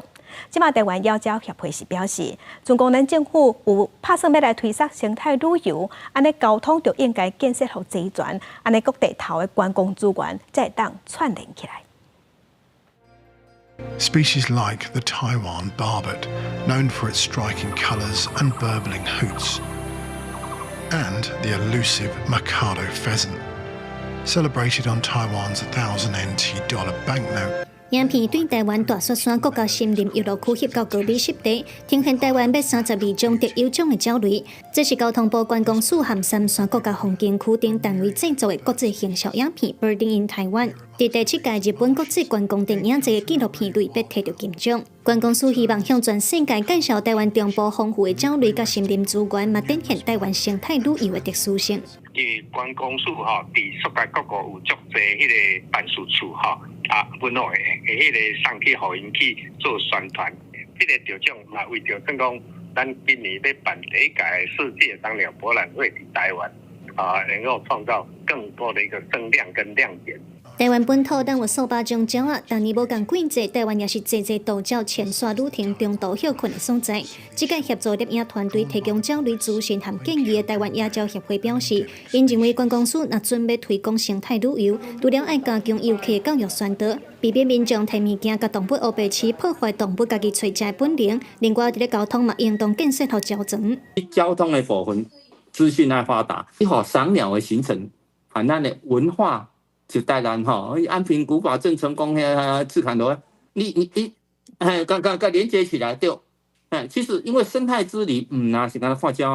這馬台灣野鳥協會是表示，盡管咱政府有拍算欲來推捒生態旅遊，按呢交通就應該建設予齊全，按呢各地頭的觀光資源才會當串聯起來。 Species like the Taiwan barbet, known for its striking colors and burbling hoots, and the elusive Mikado pheasant, celebrated on Taiwan's 1,000 NT dollar banknote. 影片對台灣大雪山國家森林遊樂區翕到高美濕地，呈現台灣欲32種特有種的鳥類。這是交通部觀光署和三山國家風景區等單位製作的國際行銷影片《Birding in Taiwan》，佇第七屆日本國際觀光電影節紀錄片類別提著金獎。觀光署希望向全世界介紹台灣中部豐富的鳥類佮森林資源，嘛展現台灣生態旅遊的特殊性。因為觀光署吼，佇世界各國有足濟彼个辦事處吼，啊，阮攏會彼个送去予𪜶去做宣傳。這个著獎嘛，為著算講，咱今年欲辦第一屆世界賞鳥博覽會佇台灣，啊，能夠創造更多的一個聲量跟亮點。台灣本土當有數百種鳥仔，逐年無仝季節，台灣也是濟濟渡鳥遷徙旅程中途歇睏的所在。這屆協助攝影團隊提供鳥類資訊和建議的台灣野鳥協會表示，𪜶認為觀光署若準備推廣生態旅遊，除了愛加強遊客教育宣導，避免民眾提物件共動物烏白飼，破壞動物家己揣食的本能。另外，佇咧交通嘛，應當建設予齊全。交通的部分資訊愛發達，你予賞鳥的行程，和咱的文化。就台南吼，安平古堡、鄭成功遐赤崁樓，你，嘿，共共共連接起來對。哎，其實因為生態之旅，毋若是干焦看鳥仔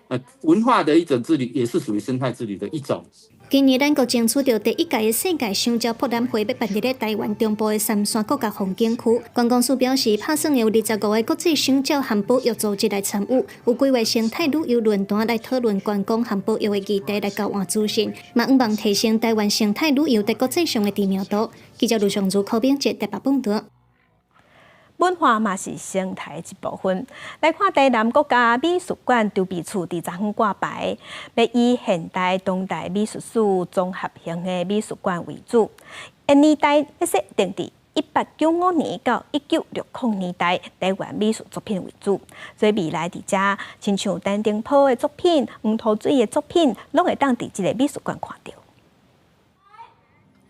爾，文化的一種之旅，也是屬於生態之旅的一種。今年咱國爭取著第一屆的世界賞鳥博覽會，欲辦佇咧台灣中部的三山國家風景區。觀光署表示，拍算有25個國際賞鳥和保育組織來參與，有規劃生態旅遊論壇來討論觀光和保育的議題，來交換資訊，嘛向望提升台灣生態旅遊佇國際上的知名度。記者盧尚如、柯炳哲台北報導。文化嘛是生態一部分。來看台南國家美術館籌備處佇昨昏掛牌，欲以現代、當代美術史綜合型的美術館為主。年代欲設定佇1895年到1960年代台灣美術作品為主，所以未來佇遮，親像陳澄波的作品、黃土水的作品，攏會當佇這个美術館看著。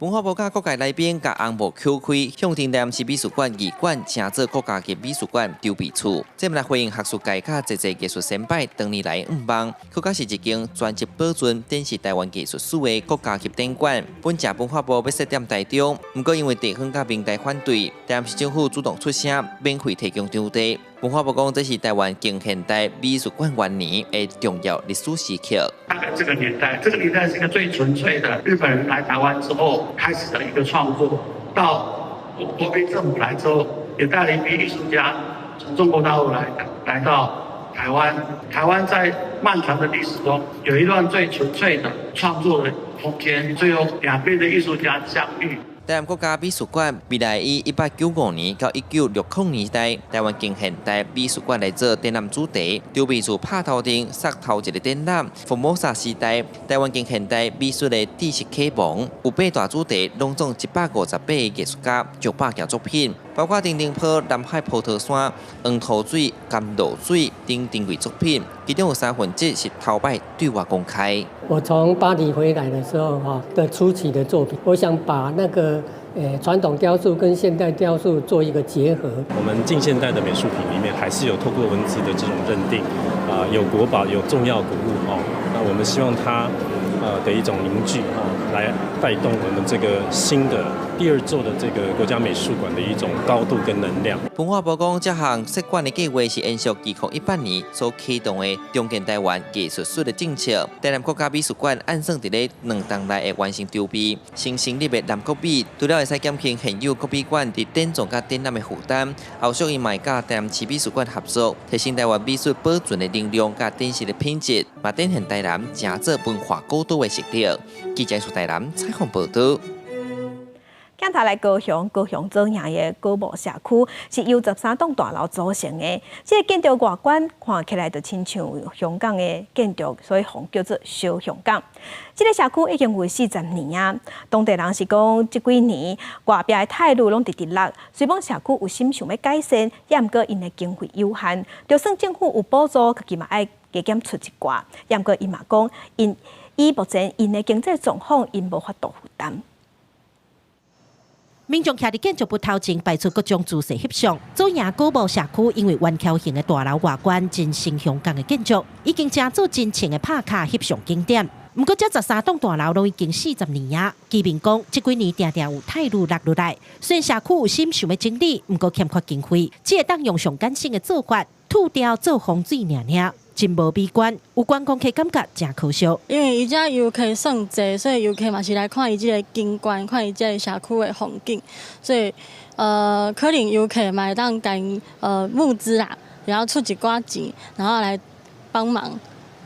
文化部佮各界來賓共紅幕叩開，向台南市美術館二館成做國家級美術館籌備處，這嘛來回應學術界佮濟濟藝術先輩長年來向望，閣較是一間專職保存展示台灣藝術史的國家級展館。本來文化部欲設點台中，毋過因為地方佮民代反對，台南市政府主動出聲，免費提供場地。文化部講，這是台灣近現代美術館元年的重要歷史時刻。大概這個年代，這個年代是一個最純粹的日本人來台灣之後開始的一個創作，到國民政府來之後，也帶了一批藝術家從中國大陸來到台灣。台灣在漫長的歷史中，有一段最純粹的創作的空間，最後兩邊的藝術家相遇。台南國家美術館未來以1895年到1960年代台灣近現代美術館來做展覽主題，籌備處拍頭陣，殺頭一个展覽《福摩薩時代：台灣近現代美術的知識啟蒙》，有八大主題，攏總158個藝術家，上百件作品，包括陳澄波、南海葡萄山、黃土水、甘露水等珍貴作品，其中有三分之一是頭擺對外公開。我從巴黎回來的時候，哈的初期的作品，我想把那個傳統雕塑跟現代雕塑做一個結合。我們近現代的美術品裡面，還是有透過文字的這種認定，啊，有國寶，有重要古物哦。那我們希望它的一種凝聚啊，來帶動我們這個新的第二座的這個國家美術館的一種高度跟能量。文化部講，這項設館的計劃是延續2018年所啟動的重建台灣藝術史的政策。台南國家美術館按算佇咧2冬內會完成籌備，新成立的南國美，除了會使減輕現有國美館佇典藏佮展覽的負擔，後續𪜶嘛會佮台南市美術館合作，提升台灣美術保存的能量佮展示的品質，嘛展現台南誠做文化古都的實力。記者蘇台南採訪報導。鏡頭來高雄，高雄左營的古墓社區是由13棟大樓組成的。這個建築外觀看起來就親像香港的建築，所以予叫做小香港。這個社區已經有40年啊。當地人是講，這幾年外壁的泰魯攏直直落，雖講社區有心想欲改善，也毋過𪜶的經費有限，就算政府有補助，家己嘛愛加減出一寡。也毋過𪜶嘛講，𪜶以目前𪜶的經濟狀況，𪜶無法度負擔。民眾徛佇建築物頭前擺出各種姿勢翕相。左營古墓社區因為圓柱形的大樓外觀真像香港的建築，已經成做真情的拍卡翕相景點。毋過，這13棟大樓攏已經40年啊。居民講，這幾年定定有泰魯落落來，雖然社區有心想欲整理，毋過欠缺經費，只會當用上簡省的做法，塗雕做風水爾爾，真無美觀。有觀光客感覺誠可惜。因為伊遮遊客算濟，所以遊客嘛是來看伊這个景觀，看伊這个社區的風景，所以可能遊客嘛會當共募資啦，然後出一寡錢，然後來幫忙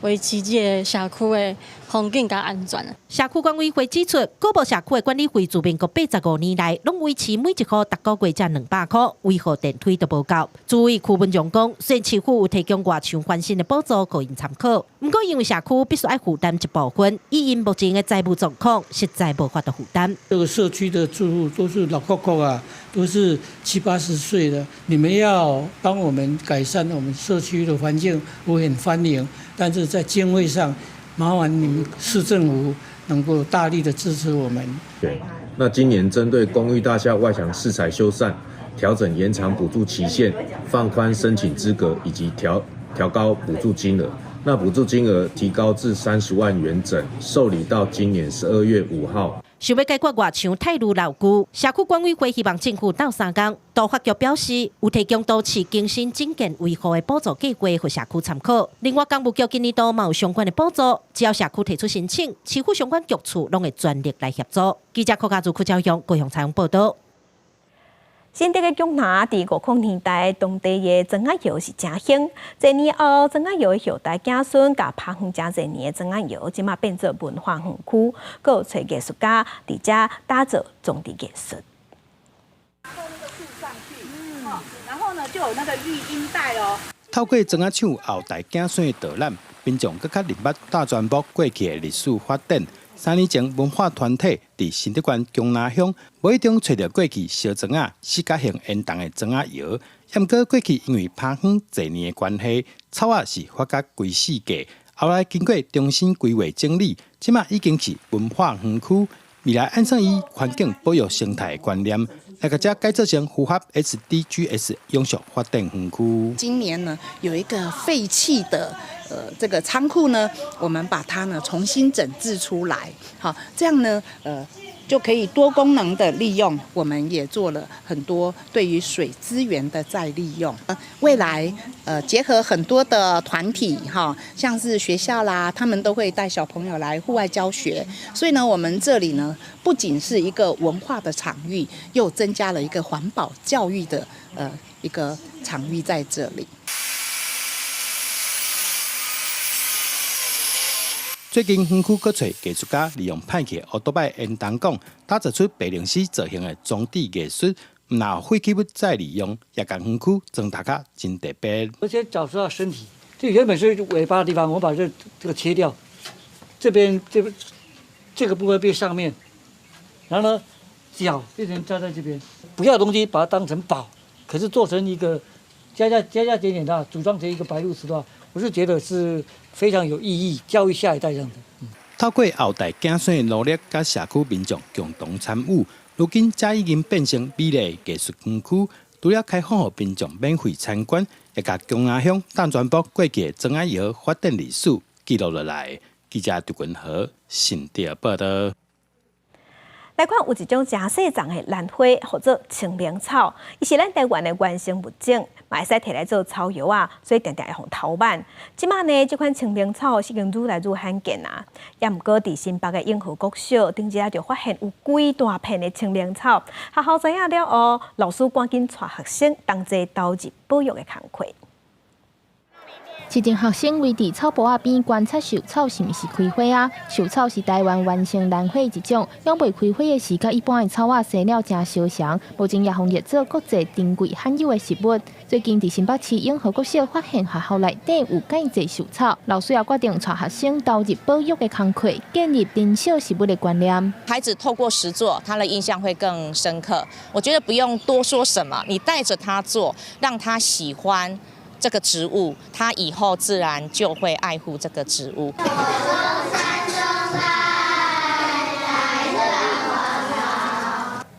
維持這个社區的風景佮安全。社區管委會指出，古墓社區的管理費自民國85年來，攏維持每一戶逐個月才200箍，維護電梯都無夠。主委區文榮講，雖然市府有提供外牆翻新的補助，予𪜶參考，毋過因為社區必須愛負擔一部分，以𪜶目前的財務狀況，實在無法度負擔。這個社區的住戶都是老扣扣啊，都是七八十歲的，你們要幫我們改善我們社區的環境，我很歡迎，但是在經費上，麻煩你們市政府能夠大力的支持我們。對，那今年針對公寓大廈外牆飾材修繕、調整延長補助期限、放寬申請資格以及調高補助金額。那補助金額提高至30萬元整，受理到今年12月5號。想欲解決外牆泰魯老舊，社區管委會希望政府鬥相共。都發局表示，有提供都市更新整建維護的補助計劃，予社區參考。另外，工務局今年度嘛有相關的補助，只要社區提出申請，市府相關局處攏會全力來協助。記者柯家祖、柯昭勇高雄採訪報導。新竹的迥林佇50年代，當地的庄仔窯是誠興。濟年後，庄仔窯的後代子孫共拍園誠濟年的庄仔窯，這馬變做文化園區，閣有揣藝術家佇遮打造裝置藝術。然後呢，就有那個育嬰袋哦。透過庄仔廠後代子孫的導覽，民眾閣較認捌大專木過去的歷史發展。3年前，文化團體佇新竹縣迥林鄉，無意中揣著過去燒庄仔四角形煙囱的庄仔窯。毋過過去因為拍園濟年的關係，草仔是發甲規四界。後來經過重新規劃整理，這馬已經是文化園區。未來按算以環境保育生態的觀念，來共遮改造成符合 SDGs 永續發展園區。今年呢，有一個廢棄的這個倉庫呢，我們把它呢重新整治出來，好，這樣呢，就可以多功能的利用。我們也做了很多對於水資源的再利用。未來結合很多的團體哈，像是學校啦，他們都會帶小朋友來戶外教學。所以呢，我們這裡呢，不僅是一個文化的場域，又增加了一個環保教育的一個場域在這裡。最近園區閣揣藝術家利用歹去烏多擺煙囱管，打造出白龍絲造型的裝置藝術，毋但廢棄物再利用，也共園區裝飾甲真特別。而且找出到身體，這原本是尾巴的地方，我把這個切掉，這邊這個部分變上面，然後呢，腳變成站在這邊，不要東西把它當成寶，可是做成一個加加加加減減的組裝成一個白鷺鷥的話，我是覺得是非常有意義，教育下一代這樣子。透過後代子孫的努力，佮社區民眾共同參與，如今遮已經變成美麗藝術園區。除了開放予民眾免費參觀，也共迥林鄉大專埔過去的庄仔窯發展歷史記錄落來。記者張君和新竹報導。來看有一種誠細叢的蘭花，號做清明草，伊是咱台灣的原生物種，嘛會使提來做草藥仔，所以定定會予偷挽。這馬呢，這款清明草是已經愈來愈罕見啊。也毋過佇新北的永和國小，頂日仔就發現有幾大片的清明草。學校知影了後，老師趕緊帶學生同齊投入保育的工課。一陣學生圍佇草埔仔邊觀察繡草是毋是開花啊？繡草是台灣原生蘭花一種，養未開花的時，佮一般的草仔生了誠相像，目前也予列做國際珍貴罕有的植物。最近佇新北市永和國小發現學校內底有蓋濟繡草，老師也決定帶學生投入保育的工課，建立珍惜植物的觀念。孩子透過實作，他的印象會更深刻。我覺得不用多說什麼，你帶着他做，讓他喜歡這個植物，他以後自然就會愛護這個植物。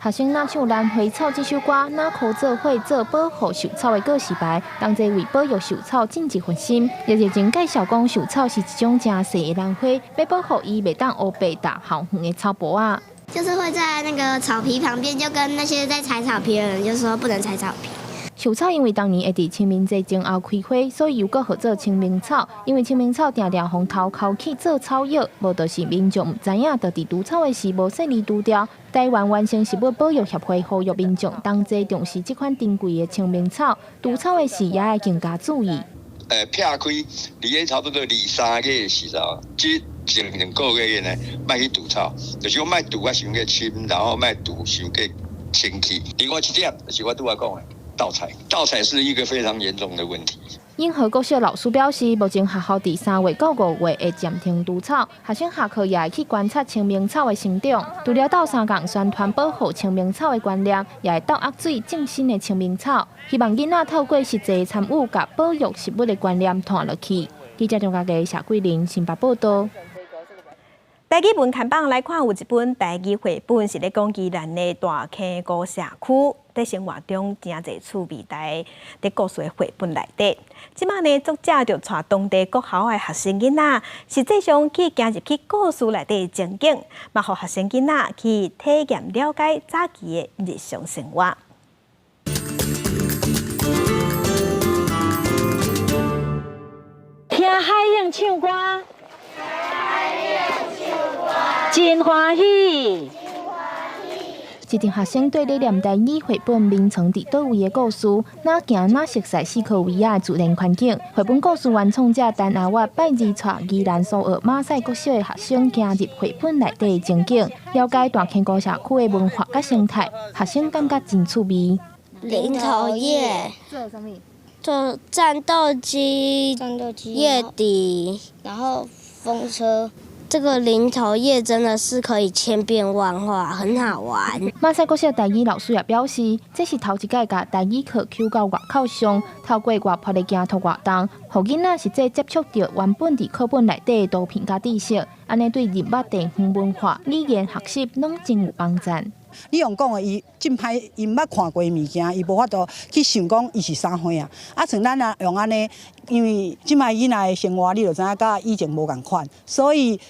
學生若唱《蘭花草》這首歌，若箍做伙做保護繡草的告示牌，同齊為保育繡草盡一份心。也熱情介紹講，繡草是一種誠細的蘭花，欲保護伊，袂當烏白踏校園的草埔仔。就是會在那個草皮旁邊，就跟那些在踩草皮的人就說不能踩草皮。繡草因為當年會佇清明節前後開花，所以又閣號做清明草。因為清明草定定予偷摳去做草藥，無就是民眾毋知影，就佇除草的時無細膩除掉。台灣原生植物保育協會呼籲民眾同齊重視這款珍貴的清明草，除草的時也愛更加注意。撇開佇咧差不多二三月的時候，這前兩個月呢，莫去除草，就是講莫除啊傷過深，然後莫除傷過清氣。另外一點就是我拄仔講的。盜採，盜採是一個非常嚴重的問題。永和國小老師表示，目前學校佇3月到5月會暫停除草，學生下課也會去觀察清明草的生長。除了鬥相共宣傳保護清明草的觀念，也會鬥壓水種新的清明草，希望囡仔透過實際參與，共保育植物的觀念傳落去。記者張家傑、謝桂玲新北報道。台語文看板來看，有一本台語繪本是咧講宜蘭的大坑谷社區，佇生活中誠濟趣味台佇故事的繪本內底。這擺呢，作者就帶當地國校的學生囡仔，實際上去行入去故事內底的情景，嘛予學生囡仔去體驗了解早期的日常生活。聽海鶯唱歌。真歡喜！一陣學生對咧念台語繪本眠床佇佗位的故事，哪行哪熟悉四科圍仔的自然環境。繪本故事原創者陳阿月拜二帶宜蘭蘇澳馬賽國小的學生行入繪本內底的情景，了解大坑谷社區的文化佮生態，學生感覺真趣味。林頭葉做啥物？做戰鬥機、葉底，然後風車。這個林頭葉真的是可以千變萬化，很好玩。馬賽國小台語老師也表示，這是頭一擺共台語課抾到外口上，透過活潑的行脫活動，予囡仔實際接觸著原本佇課本內底的圖片佮知識，按呢對認捌地方文化、語言學習攏真有幫助。你用講的，伊真歹，伊毋捌看過物件，伊無法度去想講伊是啥貨啊。啊，像咱啊用按呢，因為這擺囡仔的生活，你就知影佮以前無仝款，所以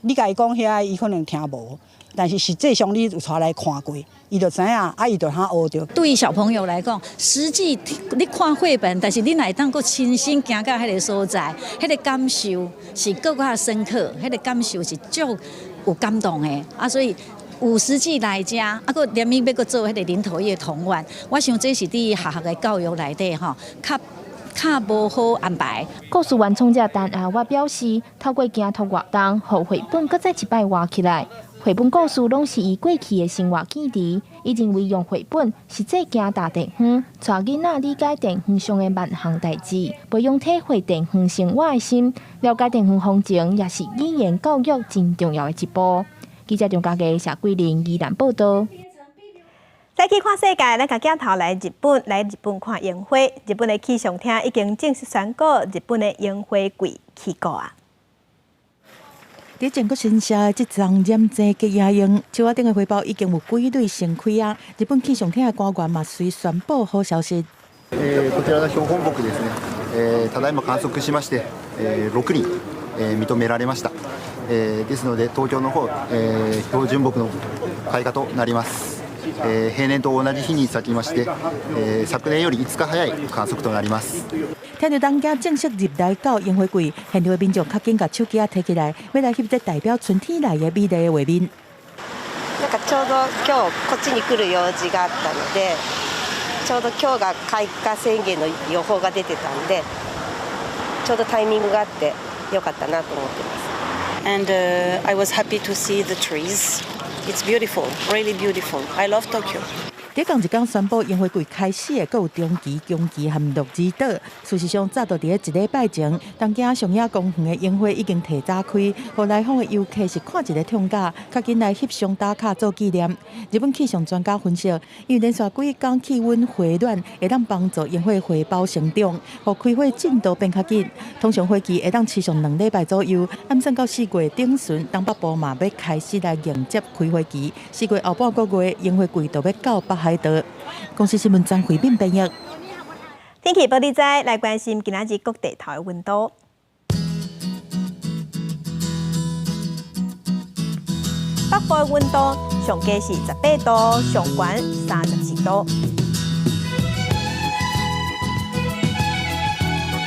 你共伊講遐，伊可能聽無，但是實際上你有帶來看過，伊就知影，啊，伊就通學著。對小朋友來講，實際你看繪本，但是你若會當閣親身行到彼個所在，彼個感受是閣較深刻，彼個感受是足有感動的啊，所以。有實際來遮，啊，閣連伊欲閣做彼個林頭葉童玩，我想這是佇學校的教育內底吼，較較無好安排。故事原創者陳阿月表示，透過行脫活動，予繪本閣再一擺活起來。繪本故事攏是伊過去的生活記憶，伊認為用繪本實際行踏地方，帶囡仔理解地方上的萬項代誌，培養體會地方生活的心，了解地方風情，也是語言教育真重要的一步。記者張家傑、謝桂玲宜蘭報道。再去看世界，咱共鏡頭來日本，來日本看櫻花。日本的氣象廳已經正式宣告日本的櫻花季起鼓啊！佇全國新社的這叢染青吉野櫻，樹仔頂的花苞已經有幾蕊盛開啊！日本氣象廳的官員嘛隨宣布好消息。こちらの標本木ですね。ただいま観測しまして、6輪認められました。ですので東京の方、標準木の開花となります。平年と同じ日に咲きまして、昨年より5日早い観測となります。聽著東京正式入來到櫻花季，現場的民眾較緊共手機仔提起來，欲來翕這代表春天來的美麗的畫面。なんかちょうど今日こっちに来る用事があったので、ちょうど今日が開花宣言の予報が出てたんで、ちちょうどタイミングがあってよかったなと思ってます。 And I was happy to see the trees. It's beautiful, really beautiful. I love Tokyo. 佇仝一工宣布櫻花季開始的，閣有長崎、宮崎和鹿兒島。事實上，早就佇咧一禮拜前，東京上野公園的櫻花已經提早開，予來訪的遊客是看一个痛甲，較緊來翕相打卡做紀念。日本氣象專家分析，因為連續幾工氣溫回暖，會當幫助櫻花花苞生長，予開花進度變較緊。通常花期會當持續2禮拜左右，按算到4月頂旬，東北部嘛欲開始來迎接開花期。4月後半個月，櫻花季就欲到北海道。公視新聞張惠敏編譯。天氣報你知，來關心今仔日各地頭的溫度。北部的溫度上低是18度，上懸34度。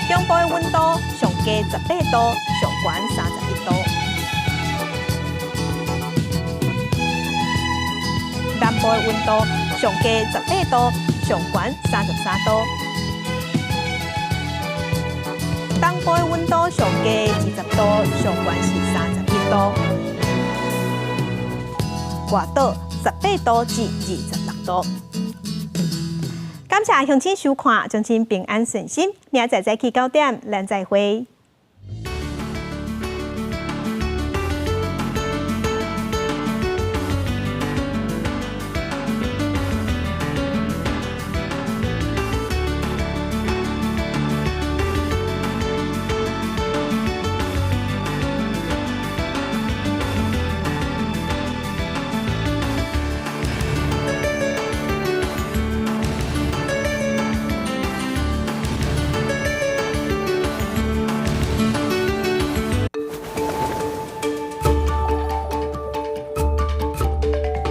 中部的溫度上低18度，上懸31度。南部的溫度上低18度，上懸33度。東部的溫度上低20度，上懸是31度。外島18度至26度。感謝鄉親收看，祝親平安順心。明仔載早起9點，咱再會。